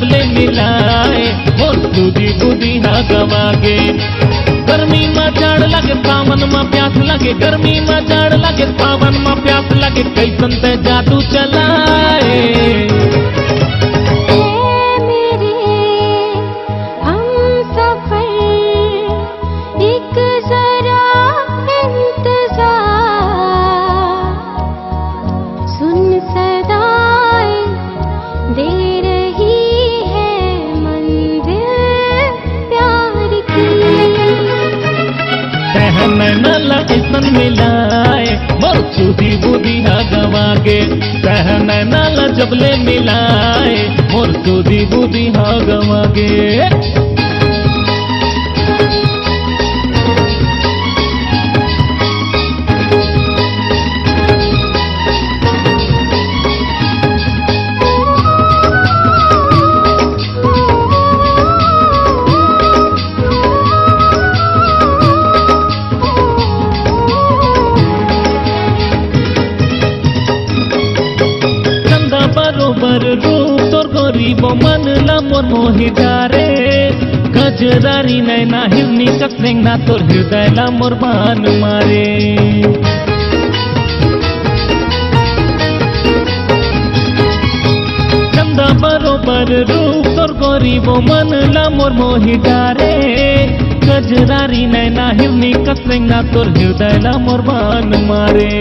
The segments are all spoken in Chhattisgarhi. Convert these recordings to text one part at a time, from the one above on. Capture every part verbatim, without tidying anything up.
ले मिलाए, मोर सुधी बुधी ह गवा गे। गर्मी म जाड़ लगे, सावन म प्यास लगे, गर्मी म जाड़ लगे, सावन म प्यास लगे, कइसन तैं जादू चलाए। ए मेरे हमसफर, एक जरा इंतजार, सुन सदाएं दे रही है मंजिल प्यार की। तैं ह नैना ला अइसन मिलाए, मोर सुधी बुधी ह गवा गे। तैं ह नैना ला जब ले मिलाए, मोर सुधी बुधी ह गवा गे। चंदा बरोबर रूप तोर गोरी, वो मन ला मोर मोहि डारे। गजरारी नैना हिरनी कस रेंगना, तोर हृदय ला मोर बान मारे। चंदा बरोबर रूप तोर गोरी, वो मन ला मोर मोहि डारे। गजरारी नैना हिरनी कस रेंगना, तोर हृदय ला मोर बान मारे।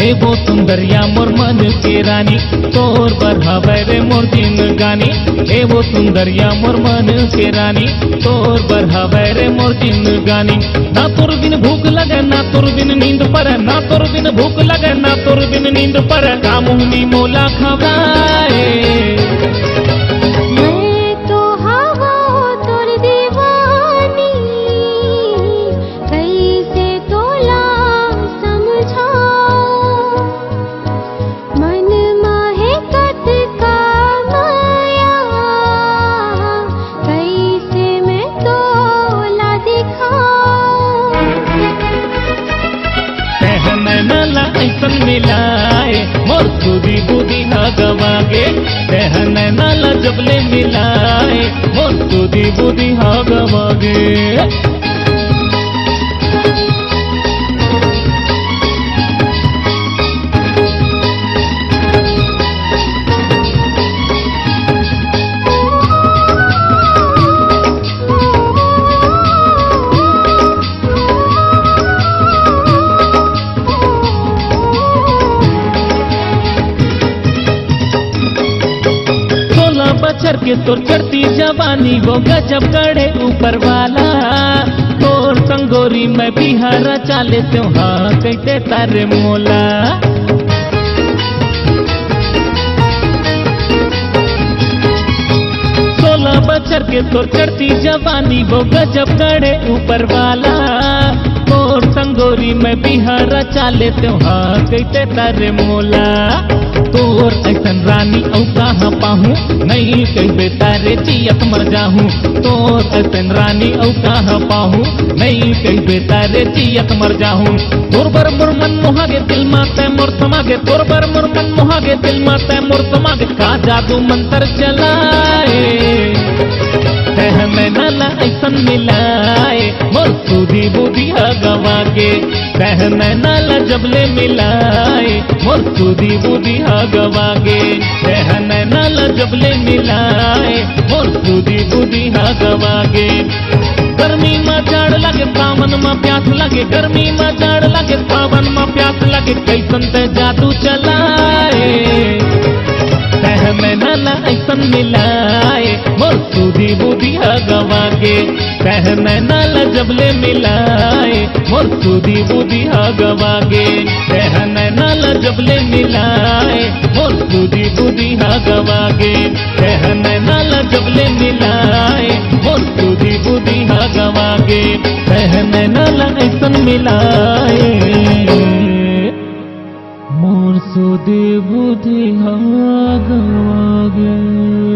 ए वो सुंदरिया मोर मन के रानी, तोर बर हवय रे मोर जिनगानी। ए वो सुंदरिया मोर मन के रानी, तोर बर हवय रे मोर जिनगानी। ना तोर बिन भूख लगे, ना तोर बिन नींद परे, ना तोर बिन भूख लगे, ना तोर बिन नींद परे। का मुहनी मोला खवाए। मैं तो हवं तोर दीवानी, कइसे तोला समझाओं। मन म हे कतका मया, कइसे मैं तोला दिखाओं। तैं ह नैना ला अइसन मिलाए, मोर सुधी बुधी ह गवा गे। तैं ह नैना ला जब ले मिलाए, मोर सुधी बुधी ह गवा गे। सोलह बछर के तोर चढ़ती जवानी, वो गजब गढ़े ऊपर वाला। तोर संग गोरी मैं बिहार चाले, त्यों हा कहिथे तारे मोला। सोलह बछर के तोर चढ़ती जवानी, वो गजब गढ़े ऊपर वाला। तोर संग गोरी मैं बिहार चाले, त्यों हा कहिथे तारे मोला। तोर अइसन रानी अउ कहाँ पाहूँ, नइ कहिबे तारे जियत मर जाहूँ। तोर अइसन रानी अउ कहाँ पाहूँ, नइ कहिबे तारे जियत मर जाहूँ। तोर बर मोर मन मोहा गे, दिल मा तैं मोर समा गे। तोर बर मोर मन मोहा गे, दिल मा तैं मोर समा गे। का जादू मंतर चलाए, तैं ह नैना ला अइसन मिलाए, मोर सुधी बुधी ह गवा गे। तैं ह नैना ला जब ले मिलाए, मोर सुधी बुधी ह गवा गे। तैं ह नैना ला जब ले मिलाए, मोर सुधी बुधी ह गवा गे। गर्मी म जाड़ लगे, सावन म प्यास लगे, गर्मी म जाड़ लगे, सावन म प्यास लगे, कइसन तैं जादू चलाए। तैं ह नैना ला अइसन मिलाए, मोर सुधी बुधी ह गवा गे। तैं ह नैना ला जब ले मिलाए, मोर सुधी बुधी ह गवा गे। तैं ह नैना ला जब ले मिलाए, मोर सुधी बुधी ह गवा गे। तैं ह नैना ला जब ले मिलाए, मोर सुधी बुधी ह गवा गे। तैं ह नैना ला अइसन मिलाए, मोर सुधी बुधी ह गवा गे।